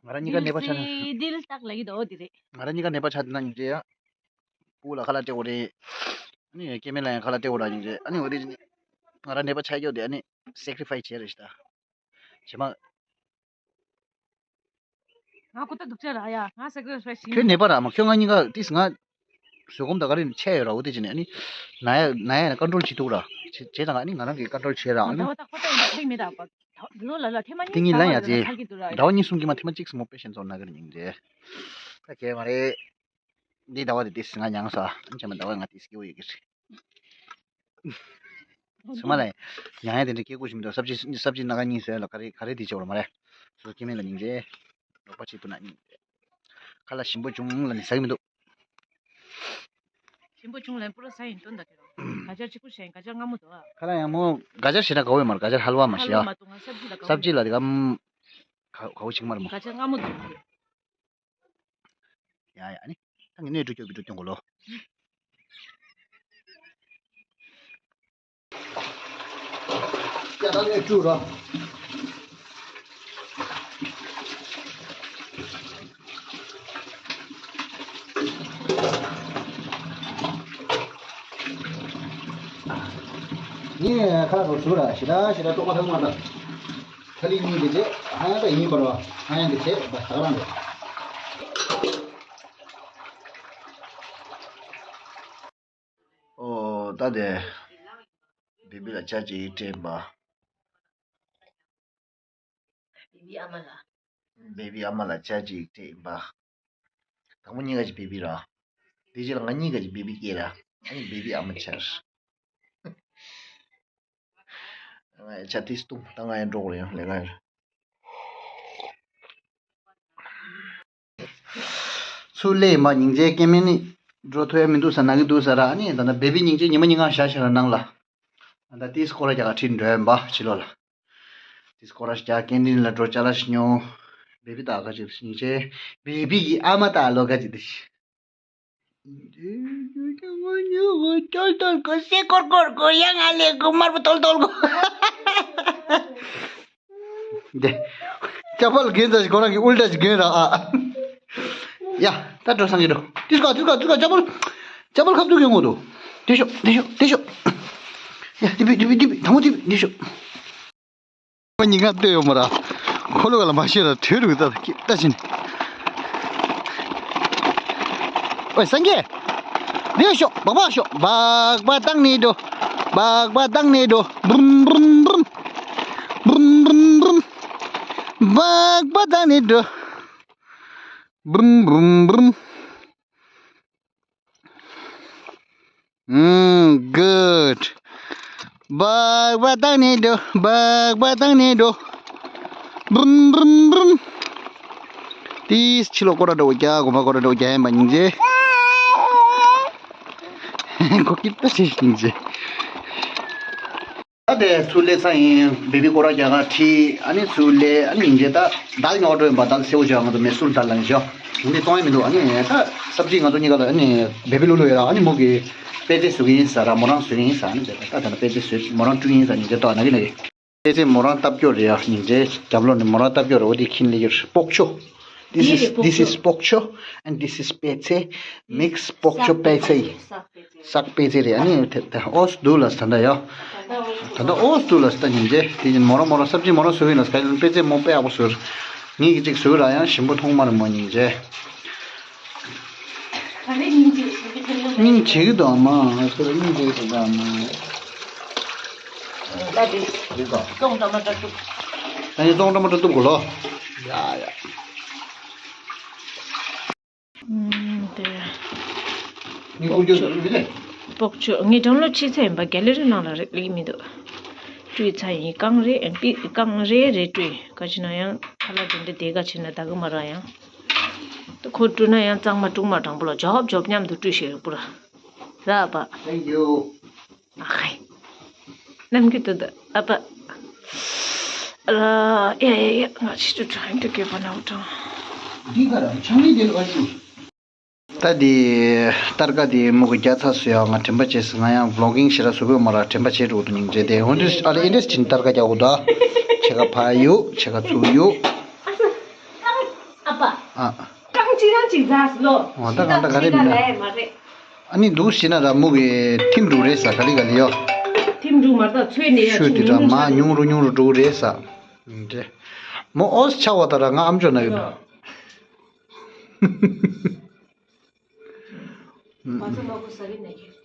ང་ར་གཉིས་ཀ་ནད་པ་ཆགས་ན། དིལ་ཏག་ལ་ཡི་དོ་འོ་དེ་རེད། ང་ར་གཉིས་ཀ་ནད་པ་ཆགས་ན་སྙིང་རྗེ་ཡ། སྤུ་ལ་ཁ་ལག་སྤྲད་དགོས་རེད། ཨ་ནི་སྐེད་མེད་ལ་ཡང་ཁ་ལག་སྤྲད་དགོས་ར་སྙིང་རྗེ། ཨ་ནི་འོ་དེ་ང་ར་ནད་པ་ཆགས་རྒྱུ་དེ་ཨ་ནི་སེ་ཀ་རི་ཕའི་བྱས་རེད་ཤི་ད། བྱེ་མ། ང་ཁོ་ད་སྡུག་ཅག་ར་ཡ། ང་སེ་ཀ་རི་ཕའི་ཤི། ཁྱོད་ནད་པ་ར་མ། ཁྱོད་ང་གཉིས་ཀ་ཏིས་ང་བཟོད་སྒོམ་ད་ག་རེ་ཆད་ཡོད་ར། འོ་དེ་བྱས་ནས་ཨ་ནི་ན་ཡ་ན་ཡ་ན་ཀོན་ཊོལ་བྱེད་ཐུབ་ར། བྱེད་བྱེད་དང་ཨ་ནི་ང་རང་གིས་ཀོན་ཊོལ་བྱེད་ར། ཨ་ནི་ད་བ་ད་ཁོ་ད་ཡིན་ད་ལིང་མེད་ད་པ། ད་ལོ་ལ་ལ་ཐེ་མ་གཉིས་ཏིང་ངེ་ལ་ཡ་ད་ཅེ། ཚར་གི་འདུག་ར། ཟླ་བ་གཉིས་གསུམ་གྱི་མ་ཐེ་མ་གཅིག་སི་མོ་པེ་ཤེན་ཚོར་ན་གི་ར་སྙིང་རྗེ། ད་གས་མ་རེད། འདི་ཟླ་བ་དེ་ཏིས་ང་མྱངས་ས། ཨ་ནི་བྱས་མ་ཟླ་བ་ང་ཏིས་སྐྱེ་བོ་ཡོད་ཀྱི་རེད། ཚང་མ་ལ་མྱང་ཡ་དེ་འདྲ་སྐད་དགོས་ཞིག་མི་འདུག་སབ་ཇི་སབ་ཇི་སྣ་ཁ་གཉིས་བཟོས་ལ་ག་རེ་ག་རེ་དེ་བྱེད་བར་མ་རེད། སོ་སྐྱེ་དམན་ལ་སྙིང་རྗེ། རོགས་པ་བྱེད་ཐུབ་ན་སྙིང་རྗེ། ཁ་ལག་ཞིམ་པོ་བྱུང་ལ་ནི་ཟ་གི་མི་འདུག་ཡིན་པོ་ཆུང་ལན་པུ་ར་ས་ཡིན་དོན་ད་ཁེ་རོ། ག་ཅར་གཅིག་པུ་ཤེས་ག་ཅར་སྔ་མོ་དོ། ཁ་ལ་ཡང་མོ་ག་ཅར་ཤེས་ན་ག་བོ་ཡོད་མར་ག་ཅར་ཧལ་བ་མ་ཤེས་ཡ། ཧལ་བ་མ་དོ་ང་སབ་ཇི་ལ་ག་བོ་ཡོད། སབ་ཇི་ལ་དེ་གམ་ག་ག་བོ་ཆིག་མར་མོ། ག་ཅར་སྔ་མོ་དོ། ཡ་ཡ་ནི། ད་ངས་ནས་འགྲོ་སྐྱོ་བི་འགྲོ་སྐྱོ་གོ་ལོ། ཡ་ད་ནས་བཀྲུ་ར། ངས་ཁ་རོ་བཟོ་ར་ཞེ་དྲག་ཞེ་དྲག་དཀྲོག་པ་ཐང་མ་ད། ཁ་ལི་གཉིས་ཀྱི་རྗེས་ཧ་ཡང་ད་ཡིན་པར་བ་ཧ་ཡང་གི་རྗེས་བ་ད་ག་རང་རེད། ཨོ་ད་དེ། བེ་བི་ལ་ཅ་ཅིག་སྤྲད་པ། བེ་བི་ཨ་མ་ལ། བེ་བི་ཨ་མ་ལ་ཅ་ཅིག་སྤྲད་པ། དང་པོ་གཉིས་ཀ་ཅིག་བེ་བི་ར། དེ་རྗེས་ལ་ང་གཉིས་ཀ་ཅིག་བེ་བི་སྐྱེས་ར། ཨ་ནི་བེ་བི་ཨ་མ་ཆར། ང་ཡ་ཆ་ཏིས་ཏུང་ད་ང་ཡ་འགྲོ་གི་ཡོད་ལས་ཀ་ཡོད། ཚུར་སླེབས་ཡིན་པ་སྙིང་རྗེ་སྐྱེ་དམན་ནི་འགྲོ་ཐུབ་ཡ་མི་འདུག་ཟེར་ན་གི་འདུག་ཟེར་ར། ཨ་ནི་ད་ལྟ་བེ་བི་སྙིང་རྗེ་ཉི་མ་ཉིན་གང་བཞག་བཞག་ར་ནང་ལ། ད་ལྟ་ཏིས་སྐོར་ར་རྒྱག་ག་ཁྲིད་འགྲོ་ཡིན་པ་ཕྱི་ལོགས་ལ། ཏིས་སྐོར་ར་རྒྱག་ཀེན་ཊིན་ལ་འགྲོ་ཅ་ལག་ཉོ། བེ་བི་ད་ག་ཅིག་སྙིང་རྗེ། བེ་བི་གི་ཨ་མ་ད་ལོ་ག་ཅིག་དེ་ཤི། ཏོལ་ཏོལ་གོ་སེ་ཀོར་ཀོར་གོ་ཡང་ཨ་ལེ་གོ་དམར་པོ་ཏོལ་ཏོལ་གོ། འདི། ཅ་པལ་གྱོན་ཙང་ཁོ་རང་གི་ཨུལ་ཏ་ཞིག་གྱོན་ར་ཨ། ཡ། ད་འགྲོ་སང་གི་འགྲོ། ཏིས་ཀ་ཏིས་ཀ་ཏིས་ཀ་ཅ་པལ། ཅ་པལ་ཁབ་ཏུ་གྱོན་དགོས་འདུག་དེ་ཤོག་དེ་ཤོག་དེ་ཤོག་ཡ་དེ་བི་དེ་བི་དེ་བི་དང་པོ་དེ་བི་དེ་ཤོག་ཁོ་གཉིས་ཀ་ལྟོས་ཡོད་མ་ར། ཁོ་ལོ་ག་ལ་མ་ཤེས་ར་བྲོས་རུ་ད་ད་ཕྱིན། ཨོའི་སངས་རྒྱས། འདིར་ཤོག་སྦག་སྦག་ཤོག་སྦག་སྦག་བཏང་ནས་འགྲོ། སྦག་སྦག་བཏང་ནས་འགྲོ། བུམ་བུམ་བུམ། བུམ་བུམ་བུམ། སྦག་སྦག་བཏང་ནས་འགྲོ། བུམ་བུམ་བུམ། ཨུམ། གུཌ། སྦག་སྦག་བཏང་ནས་འགྲོ། སྦག་སྦག་བཏང་ནས་འགྲོ། བུམ་བུམ་བུམ། ཏིས་ཕྱི་ལོགས་སྐོར་ར་འགྲོ་རྒྱག་དགོན་པ་སྐོར་ར་འགྲོ་རྒྱག་ཡིན་པ་སྙིང་རྗེ། ཁོ་སྐྱིད་པོ་ཞིག་སྙིང་རྗེ། ད་དེ་ཚུར་སླེབས་ས་ཡིན། བེ་བི་སྐོར་ར་རྒྱག་ག་ཁྲིད། ཨ་ནི་ཚུར་སླེབས། ཨ་ནི་སྙིང་རྗེ་ད་དལ་ཉོ་འགྲོ་ཡིན་པ། དལ་སེའུ་ཞོ་ང་ཚོ་མེ་སུར་དལ་ལ་ཞོ་འདི་གཏོང་ཡ་མི་འདུག་ཨ་ནི་ད་སབ་ཇི་ང་ཚོ་གཉིས་ཀ་ལ་ཨ་ནི་བེ་བི་ལུ་ལུ་ཡོད་ར། ཨ་ནི་མོ་གི་པད་ཚལ་བཟོ་གི་ཡིན་ཟེར་ར། མོ་རང་བཟོ་གི་ཡིན་ཟེར། ཨ་ནི་དེ་ད་ད་ད་པད་ཚལ་བཟོས། མོ་རང་བསྐྲུན་ཡིན་ཟེར། སྙིང་རྗེ་ཏོ་ན་གི་ན་གི། པད་ཚལ་མོ་རང་བཏབ་སྐྱོ་རེད་ཡ། སྙིང་རྗེ་རྒྱབ་ལོགས་ནས་མོ་རང་བཏབ་སྐྱོ་རེད། འོ་དེ་ཁྱིམ་ལས་ཡོད་རེད། སྤོག་ཆུ། This འདི་is རེད་སྤོག་this is ཆུ། སྤོག་ཆུ། And this is པད་ཚལ། Mix སྤོག་ཆུ་པད་ཚལ་ཡིན། སག་པད་ཚལ་རེད། ཨ་ནི་དེ་དེ་ཨོས་དུ་ལ་ད་ལྟ་ཡ། ད་ལྟ་ཨོས་དུ་ལ་ད་སྙིང་རྗེ། དེ་བཞིན་མོ་རང་མོ་རང་སབ་ཇི་མོ་རང་བཟོ་གི་ཡིན་ལ། སྐལ་པད་ཚལ་མོ་དཔེ་ཡག་པོ་བཟོས། ངེད་ཀྱི་ཅིག་བཟོས་ར་ཡང་ཞིམ་པོ་མཐོང་མ་རེད་མོ་སྙིང་རྗེ། ད་ནི་སྙིང་རྗེ་ཞིག་གི་ཐོན་ཡོང་། སྙིང་རྗེ་གི་འདུག་ཨ་མ། ཁོ་ལ་སྙིང་རྗེ་གི་འདུག་ཨ་མ། ད་དེ་རེད་དོ། ཙོང་ཏ་མ་ཏྲ་ཏུག་ད་ནི་ཙོང་ཏ་མ་ཏྲ་ཏུག་གོ་ལོ། ཡ་ཡ། ཨུམ། དེ། སྙིང་ཁུག་ཅོ་མི་ལེ། སྤོག་ཆུ་ངས་སྒྲོམ་ལོ་ཕྱི་ཚེ་ཡིན་པ་ག་ལེ་རི་ནང་ལ་རེད་ལིག་མི་འདུག་བཀྲུས་ཚར་ཡིན། རྐང་རེ་ཨེམ་པི་རྐང་རེ་རེ་བཀྲུས། ག་ཅི་ན་ཡང་ཁ་ལག་དེ་འདྲ་དེ་ག་ཕྱིན་ན་ད་གི་མ་ར་ཡང་། ཁོ་བཀྲུས་ན་ཡང་གཙང་མ་དཀྲུག་མ་དྲང་པོ་ལ་ཇོབ་ཇོབ་མཉམ་དུ་བཀྲུས་ཤིག་རེད་པུ་ར། ར་པ། Thank you. ཨ་ཧའི། ནམ་རྒྱུན་དུ་འདུག་ཨ་པ། ཨ་ཡ་ཡ་ཡ། ང་ཕྱི་དུ་trying to give an out. འདི་ག་ར་ཆང་ནི་དེ་ལ་ཨ་ཞུ། ད་དེ་སྟར་ཀ་དེ་མུ་གུ་རྒྱ་ཚ་སུ་ཡ་ང་དྲན་པ་བྱས་སུ་ང་ཡང་vlogging་ཞེ་དྲག་བཟོ་གི་མ་ར། དྲན་པ་བྱས་འགྲོ་འདུག་སྙིང་རྗེ་དེ་འོན་ཏུ་ཨ་ལེ་ཨིན་ཌས་ཅིན་སྟར་ཀ་རྒྱག་གོ་ད་ཆེ་ཁ་ཕ་ཡུ་ཆེ་ཁ་ཚུ་ཡུ། ཨ་པ། ཨ། རྐང་གཅིག་རང་གཅིག་ཛ་སི་ལོ། འོ་ད་གང་ད་ག་རེ་མིན་ན། ལས་མ་རེད། ཨ་ནི་འདུག་ཞེ་ན་ར་མུ་གི་ཐིམ་འགྲོ་རེད་ས་ག་ལི་ག་ལི་ཡོ། ཐིམ་འགྲོ་མ་རེད་ད་ཚོས་ནས་ཡ་ཆུ་དེ་འདྲ་མ་ཉུང་རུ་ཉུང་རུ་འགྲོ་རེད་ས། འདྲེ། མོ་ཨོས་ཆ་བ་ད་ར་ང་ཨམ་ཅོ་ན་ཡོད་ན། ང་ཚོ་མ་གོ་ས་རིན་ནས་ཁྱོད།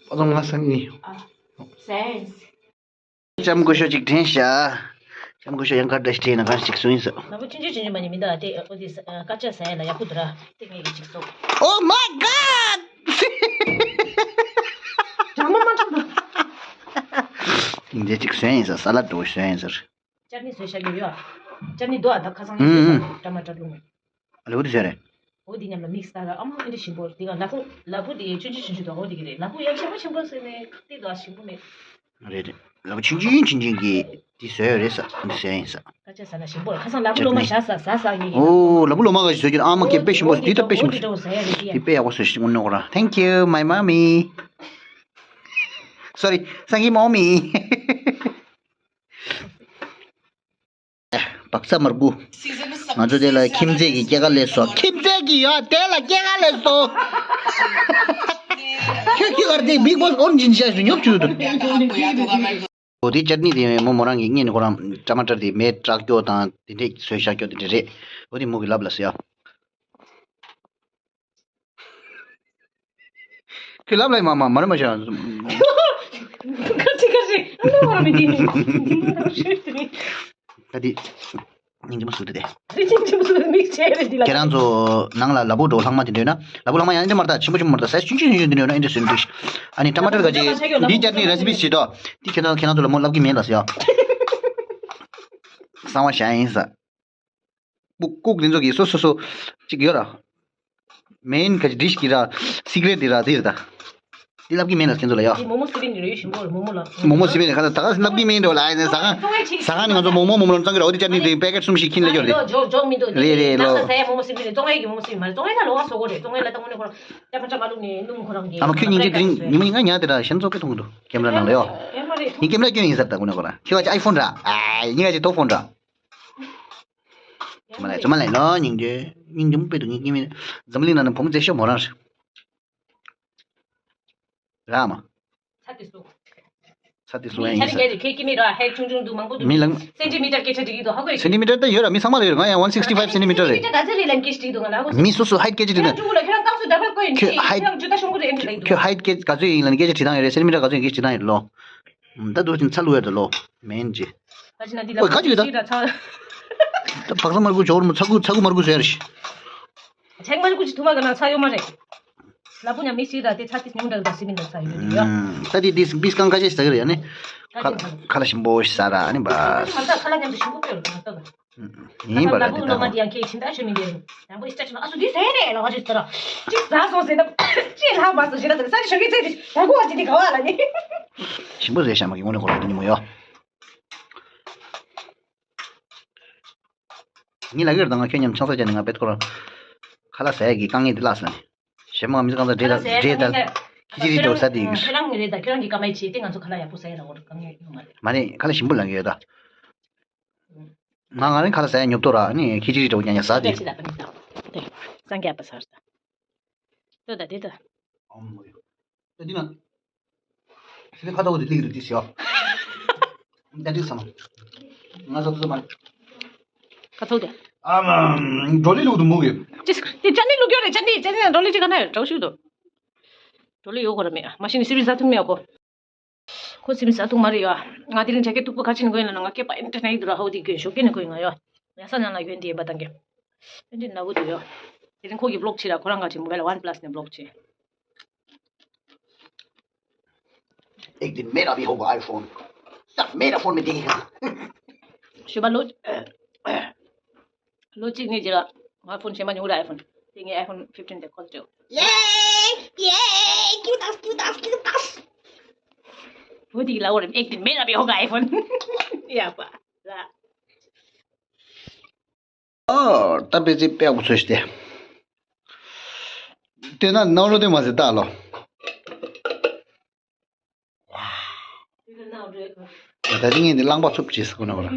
པ་ཚང་ང་སང་ཉིན། ཨ། སའེན་སི། ལྕམ་སྐུ་ཞབས་ཅིག་དྲན་ཤག་ལྕམ་སྐུ་ཞབས་ཡང་ཁ་བརྡ་ཞིག་དྲན་ན་གང་ཞིག་གསུང་ཡིན་ས། ནག་པོ་ཆུང་ཆུང་ཆུང་ཆུང་མ་ཉི་མི་འདུག་ཨ་དེ་ཨོ་དེ་ས་ཨ་ཀ་ཅ་ས་ཡ་ལ་ཡག་པོ་འདུག་ར་དེ་ངས་ཀྱི་ཅིག་གསོ། Oh my god! དྲང་མོ་མ་དྲང་མོ། འདི་ཅིག་གསོན་ཡིན་ས་ས་ལ་འགྲོ་གསོན་ཡིན་ཟེར། ཅར་ནི་བཟོས་བཞག་གི་ཡོད་ཨ། ཅར་ནི་འདུག་ཨ་ད་ཁ་སང་ནས་བཟོས་ཨུ་ཨུ། ས་འདྲ་མ་འདྲ་ལུང་། ཨ་ལེ་འོ་དེ་བཟོས་རེད། འོ་དེ་མཉམ་ལ་དམིགས་བསལ་ཨ་མ་འདི་འདྲ་ཞིམ་པོ་རེད། དེ་ག་ལ་ཕུག་ལ་ཕུག་དེ་ཆུང་ཆུང་ཆུང་ཆུང་དང་འོ་དེ་གི་རེད། ལ་ཕུག་ཡག་ཆེན་པོ་ཆེན་པོ་ཟེར་ནས་ཁ་གཏད་དོ་ཞིམ་པོ་མེད། རེད་རེད། ལ་ཕུག་ཆུང་ཆུང་ཆུང་ཆུང་གི་དེ་བཟོས་ཡོད་རེད་ས། འདི་བཟོས་ཡིན་ས། ཀ་ཅ་ཟ་ན་ཞིམ་པོ་རེད། ཁ་སང་ལ་ཕུག་ལོ་མ་བཞག་ས་ཟ་ས་ངེས་ཀྱི། ཨོ་ལ་ཕུག་ལོ་མ་ག་ཞིག་བཟོས་ཀྱི་ཨ་མ་སྐད་དཔེ་ཞིམ་པོ་འདི་ད་དཔེ་ཞིམ་པོ་འདི་དཔེ་ཡག་པོ་བཟོས་ཤིག་དངོས་གནས་ཁོ་རང་། Thank you my mommy. Sorry, thank you mommy. པག་ཚ་མར་ཁུ། ང་ཚོ་དེ་ལ་ཁྱིམ་མཚེས་ཀྱི་སྐྱེས་སྐར་ལས་སོ། ཁྱིམ་མཚེས་ཀྱི་ཡོད་དེ་ལ་སྐྱེས་སྐར་ལས་སོ། ཁྱོད་ཁྱི་གར་དེ་Big Boss orange ཡིན་ཤག་ཞུ་ཉོབ་བྱུང་འདུག་འོ་དེ་ཅར་ནི་དེ་མོ་མོ་རང་གི་ངས་ནི་ཁོ་རང་ཊ་མ་ཊར་དེ་མེ་དྲག་སྐྱོ་དང་དེ་འདྲས་བཟོས་བཞག་སྐྱོ་དེ་འདྲས་རེད། འོ་དེ་མོ་གི་ལབ་ལ་ཟེར་ཡ། ཁྱོད་ལབ་ལ་མ་མ་མ་རེད་མ་ཤ། ཁ་ཅིག་ཁ་ཅིག་ཨ་ནི་བར་མི་དེ། ད་དེ་སྙིང་རྗེ་མོ་སུ་དེ་དེ། རི་ཅིང་ཅིང་སུ་མིག་ཆེ་རེད་དེ་ལ། ཁྱེད་རང་ཚོ་ནང་ལ་ལ་ཕུག་འགྲོ་ལྷག་མ་དེ་འདྲ་ཡོད་ན། ལ་ཕུག་ལྷག་མ་ཡང་འདྲ་མ་རེད་ད། ཆེན་པོ་ཆེན་པོ་མ་རེད་ད། སའི་ཆུང་ཆུང་ཆུང་ཆུང་དེ་འདྲ་ཡོད་ན་འདྲ་བཟོས་འདུག་ཨ་ནི་ཊ་མ་ཊར་ག་ཅིག་འདི་ཅར་ནི་རེ་སི་པི་བྱེད་དོ། དེ་ཁྱེད་རང་ཁྱེད་རང་ཚོ་ལ་མོ་ལབ་ཀྱི་མེད་ལ་ཟེར་ཡ། གསང་བ་བཞག་ཡིན་ས། ལྐུག་ལྐུག་དེ་ཚོ་གི་སོ་སོ་སོ་གཅིག་ཡོད་ར། མེན་ག་ཅི་ཌིཤ་གི་ར། སི་ཀྲེཊ་དེ་ར་དེ་རེད་ད། དེ་ལབ་ཀྱི་མེད་ལ་ཁྱེད་ཚོ་ལ་ཡ། དེ་མོག་མོག་སི་པན་གྱི་རེ་ཞིམ་པོ་རེད། མོག་མོག་ལ། མོག་མོག་སི་པན་ནི་ཁ་ད་ད་ག་ལབ་ཀྱི་མེད་འགྲོ་ལ། ཨ་ནི་ཟ་ཁང་ཟ་ཁང་ནི་ང་ཚོ་མོག་མོག་མོག་མོག་ལ་བཙོང་གི་ར། འོ་དེ་ཅར་ནི་དེ་པེ་ཀེཊ་གསུམ་ཞིག་ཁྱིན་ལ་ཡོད་རེད། ལོ་ཇོག་ཇོག་མི་འདུག་རེད་རེད་ལོ། ནང་ལ་ཟ་ཡ་མོག་མོག་སི་པན་རེད། བཙོང་ཡ་གི་མོག་མོག་སི་པན་མ་རེད། བཙོང་ཡ་གི་མོག་མོག་སི་པན། བཙོང་ཡ་ལ་ལོ་ང་སོ་གོ་རེད། བཙོང་ཡ་ལ་ད་དངོས་གནས་ཁོ་རང་ཅ་ཕ་ཅ་མ་ལུག་ནས་སྣུམ་ཁོ་རང་གི་ཨ་མ་ཁྱོད་སྙིང་རྗེ་དེ་རིང་ཉི་མ་ཉིན་གང་ཉལ་དེ་འདྲ་ཞེན་ཚོགས་ཀྱི་མཐོང་གི་འདུག་ཀེམ་ར་ནང་ལ་ཡོ། ཡོད་མ་རེད། ངའི་ཀེམ་ར་སྐྱོན་ཡིན་ཟེར་ད་དངོས་གནས་ཁོ་རང་ཁྱོད་ཀ་ཅི་ཨའི་ཕོན་ར། ཨ་ཉིན་ག་ཅི་ཏོ་ཕོན་ར། ཙུ་མ་ལ་ཙུ་མ་ལ་ལོ་སྙིང་རྗེ་སྙིང་རྗེ་མོ་དཔེ་འདུག་ངའི་ཀེམ་ར། འཛམ་གླིང་ནང་ནས་བུ་མོ་མཛེས་ཤོས་མོ་རང་རེད། ར་མ། ཚ་དེ་སུ། ཚ་དེ་སུ་ཡིན་ས། ཁྱེད་ཀྱི་མི་ར་ཧེ་ཆུང་ཆུང་འདུག་མང་པོ་འདུག་མི་ལང་། སེན་ཊི་མི་ཊར་སྐད་ཆ་འདྲི་གི་འདུག་ཧ་གོ་ཡ། སེན་ཊི་མི་ཊར་ད་ཡོད་ར། མི་ཚང་མ་ལ་ཡོད་ར། ང་ཡང་one sixty five centimeter རེད། ད་ཚེ་རིང་ལ་སྐད་ཆ་འདྲི་འདུག་ང་ལ་ཧ་གོ་མི་སོ་སོ་ཧའིཊ་སྐད་ཆ་འདྲི་ན། ཁྱོད་ཧའིཊ་སྐད་ག་ཚོད་ཡིན་ལ་ནི་སྐད་ཆ་དྲི་སྟངས་ཡོད་རེད། སེན་ཊི་མི་ཊར་ག་ཚོད་ཡིན་ལ་སྐད་ཆ་དྲི་སྟངས་ཡོད་ལོ། ད་དུ་ཅིང་ཚ་ལུ་ཡོད་ད་ལོ། མེན་ཅི། ཨ་ཅི་ན་འདི་ལ་ཨོ་ག་ཅི་ཡོད་ད། ད་བག་ཚ་མར་ཁུ་ཇོར་མོ་ཚ་ཁུ་ཚ་ཁུ་མར་ཁུ་ཟེར་ཤི། ཚེག་མར་ཁུ་ཅི་ཐུ་མ་ག་ན་ཚ་ཡོད་མ་རེད། ལ་ཕུག་ཉམས་མི་སྲིད་ད་དེ་ཚ་དེ་ཉུང་འདྲ་ད་སི་མིན་ད་ཚ་ཡོད་ཡ། ད་དེ་དེ་སི་པིས་གང་ཁ་ཤས་ཟ་གི་རེད་ཡ་ནི། ཁ་ཁ་ལ་ཞིམ་པོ་ཞིག་ཟ་ར་ཨ་ནི་བ། ང་ད་ཁ་ལ་ཉམས་སུ་ཞིམ་པོ་སྤྲོད་རོགས་ད། ཡིན་པ་ལ་དེ་ལ་ཕུག་ལོ་མ་དང་། དེ་ཡང་ཁྱེད་ཁྱིམ་ད་ཆོས་མི་འདེར། དང་པོ་ཨི་སྟ་ཆུ་ན་ཨ་སུ་འདི་ཟེར་རེད་ལ་བ་ཞིག་ཟེར་ར། ཅི་ཟ་སོང་ཟེར་ན་ཅི་ལྷག་མ་སོང་ཞེ་ན་ཟེར་ས་ཞོགས་ཀྱི་ཚེ་དེ་ད་གོ་བ་ཅི་དེ་ག་བ་ལ་ནི། ཞིམ་པོ་ཟེར་ཤ་མ་གི་ངོ་ནས་གོ་ར་དེ་ཉི་མོ་ཡོ། ངས་ལ་གིར་དང་ང་ཁྱོད་མཉམ་ཆང་ས་ཅན་ནི་ང་བེད་ཁོ་ར། ཁ་ལག་ཟ་ཡ་གི་དཀའ་ངལ་དེ་ལགས་ལ་ནི། ཞེ་མ་མི་གང་ས་འདྲེ་ད་འདྲེ་ད། ཁྱི་ཅི་རི་འགྲོ་ས་དེ་ཡིན། ཁྱེད་རང་ངི་རེད་ད། ཁྱེད་རང་གི་དཀའ་ངལ་ཆེ་དེ་ང་ཚོ་ཁ་ལག་ཡག་པོ་ཟ་ཡ་ལ་འོར་དཀའ་ངལ་ཡོད་མ་རེད། མ་རེད་ཁ་ལག་ཞིམ་པོ་ལ་གི་ཡོད་ད། ང་ང་རང་ཁ་ལག་ཟ་ཡ་ཉོབ་ཏོ་ར་ནི་ཁྱི་ཅི་རི་འགྲོ་ཉ་ཉ་ཟ་དེ། ཅི་ད་པ་ནི་ད། དེ། སང་རྒྱ་པ་ཟ་ར་ད། ལྟོས་ད་དེ་ད། ཨོམ་མོ་ཡོ། ད་འདི་ན། སི་ལེ་ཁ་ཐོག་དེ་ལིག་རུ་ཏི་ཤོ། ད་འདི་སམ། ང་ས་ཚོ་མ། ཁ་ཐོག་དེ། ཨམ། འགྲོ་ལི་ལུག་དུ་མུ་གི། ཅི་སི་དེ་ཅ་ནི་ལུག་ཡོད་རེད། ཅ་ནི་ཅ་ནི་འགྲོ་ལི་ཅི་ག་ན་ཡོད་འགྲོ་ཤུག་དུ། འགྲོ་ལི་ཡོད་གོ་ར་མེད། མ་ཤི་ནི་སི་རི་ཟ་ཐུབ་མེད་གོ། ཁོ་སི་མི་ཟ་ཐུབ་མ་རེད་ཡ། ང་དེ་རིང་ཇ་ཀེ་ཏུག་པོ་ག་ཅི་ནི་གོ་ཡིན་ལ་ན་ང་སྐེ་པ་ཨིན་ཏྲ་ནའི་དུ་ར་ཧོ་དི་གོན་ཞོགས་ཀེ་ནི་གོ་ཡིན་ང་ཡ། ཡ་ས་ཉང་ལ་གོན་དི་ཡིན་པ་དང་གེ། ཨིན་ཏྲ་ན་བུ་དུ་ཡ། དེ་རིང་ཁོ་གི་བློག་ཆི་ར་ཁོ་རང་ག་ཅི་མོ་བེལ་ཝན་པ་ལ་སི་ནས་བློག་ཆི། एक दिन मेरा भी होगा आईफोन। सब मेरा फोन में देखेगा। ཞུ་བ་ལོ། ལོ་གཅིག་གཉིས་རྗེས་ལ་ང་ཕོན་ཤེས་མ་མྱོང་ར་ཨའི་ཕོན། དེ་ངའི་ཨའི་ཕོན་ཕིབ་ཊིན་དེ་ཁོལ་ཅོ། ཡེ། ཡེ། ཀྱུ་ཏཱས། ཀྱུ་ཏཱས། ཀྱུ་ཏཱས། བུ་དེ་གི་ལ་འོ་རེ་ཨེག་ཏིན་མེད་ལ་བེ་ཧོ་ག་ཨའི་ཕོན། ཡ་པ་ལ། ཨོ། ད་པེ་ཙི་དཔེ་ཡག་པོ་བཟོས་ཤི་སྟེ། དེ་ན་ནོར་ལོ་དེ་མ་ཟེར་ད་ལོ། ད་ལྟ་ངས་འདི་རླངས་པ་འཚུབ་བྱས་སོང་ན་བ་ལ།